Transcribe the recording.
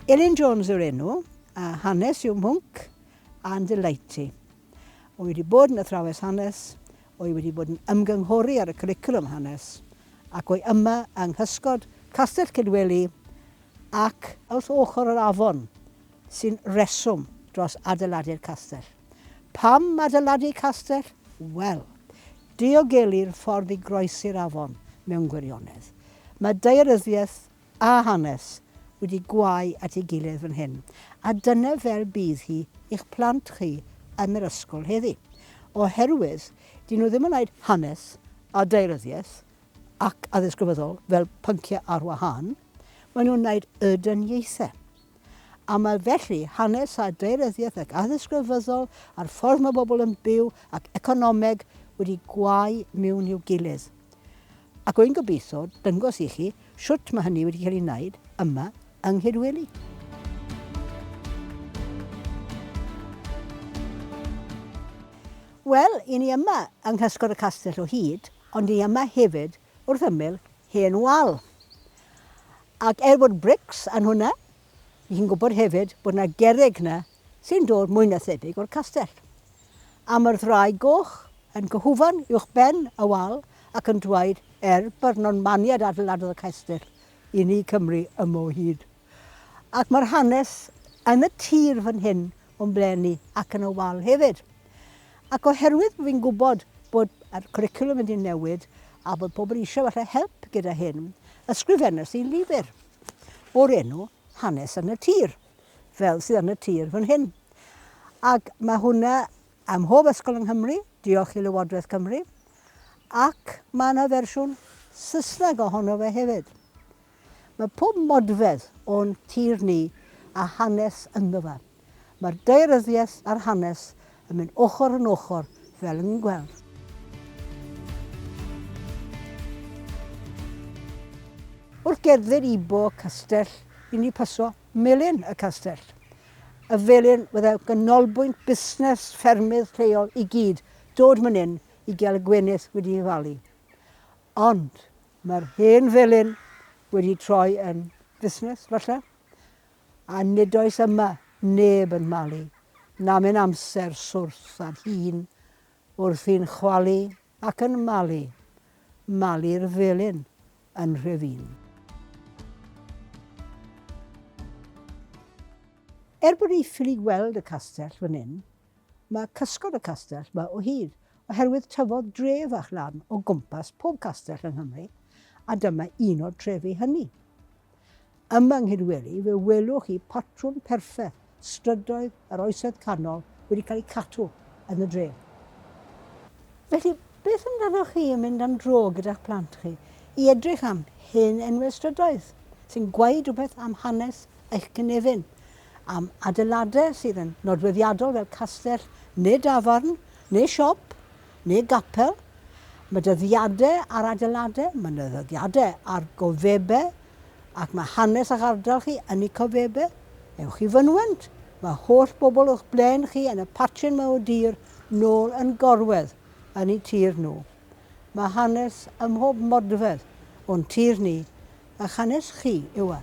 Elin Jones yw'r enw, a hanes yw mhwnc, a'n delight i. O'n i wedi bod yn athrawes hanes, o'n i wedi bod yn ymgynghori ar y cwricwlwm hanes, ac o'i yma yng nghysgod Castell Cydweli ac wrth ochr yr afon, sy'n reswm dros adeiladu'r castell. Pam adeiladu castell? Wel, diogelu'r ffordd i groesi'r afon mewn gwirionedd. Mae daearyddiaeth a hanes wedi gwau at ei gilydd fan hyn, a dyna fel bydd hi i'ch plant chi yn yr ysgol heddi. Oherwydd, dyn nhw ddim yn wneud hanes a daearyddiaeth ac addysg grefyddol fel pynciau ar wahân, maen nhw'n wneud y dyniaethau. A mae felly hanes a daearyddiaeth ac addysg grefyddol a'r ffordd mae bobl yn byw ac economeg wedi gwau mewn i'w gilydd. Ac wy'n gobeithio dangos i chi shwt mae hynny wedi cael ei wneud yma yng Nghydweli. Wel, i ni yma yng nghysgod y castell o hyd, ond ni yma hefyd wrth ymyl hen wal. Ac er bod brics yn hwnna, ni chi'n gwybod hefyd bod yna gerrig yna sy'n dod mwy na thebyg o'r castell. A mae'r ddraig goch yn cyhwfan uwch ben y wal ac yn dweud er bod Normaniaid adeiladodd y castell i ni Cymru yma o hyd. Ac mae'r hanes yn y tir fan hyn o'n blaen ni ac yn y wal hefyd. Ac oherwydd bod fi'n gwybod bod yr cwricwlwm wedi newid a bod pobl eisiau falle help gyda hyn, ysgrifennes i lyfr o'r enw Hanes yn y Tir, fel sydd yn y tir fan hyn. Ac mae hwnna ym mhob ysgol yng Nghymru, diolch i Lywodraeth Cymru, ac mae yna fersiwn Saesneg ohono fe hefyd. Mae pob modfedd o'n tir ni a hanes ynddo fe. Mae'r daearyddiaeth a'r hanes yn mynd ochr yn ochr fel yn gweld. Wrth gerdded i bo castell, i ni paso melin y castell. Y felin fydde ganolbwynt busnes ffermydd lleol i gyd dod man hyn i gael y gwenith wedi ei falu. Ond Mae'r hen felin wedi troi yn fusnes, falle, a nid oes yma neb yn malu, namyn amser swrth ar hun wrthi'n chwalu ac yn malu, malu'r felin yn Nhrefin. Er bod ni ffili gweld y castell fan hyn, Mae cysgod y castell 'ma o hyd, oherwydd tyfodd dre fach lan o gwmpas pob castell yng Nghymru, a dyma un o'r trefi hynny. Yma yng Nghydweli fe welwch chi patrwm perffeth strydoedd yr Oesoedd Canol wedi cael eu cadw yn y dref. Felly, beth amdanoch chi yn mynd am dro gyda'ch plant chi i edrych am hen enwau strydoedd sy'n gweud rhywbeth am hanes eich cynefin, am adeiladau sydd yn nodweddiadol fel castell neu dafarn neu siop neu gapel. Mae dyddiadau ar adeiladau, mae yna ddyddiadau ar gofebau ac mae hanes eich ardal chi yn eu cofebau. Ewch i fynwent, mae holl bobl o'ch blaen chi yn y patchyn 'ma o dir nôl yn gorwedd yn eu tir nhw. Mae hanes ym mhob modfedd o'n tir ni, a'ch hanes chi yw e.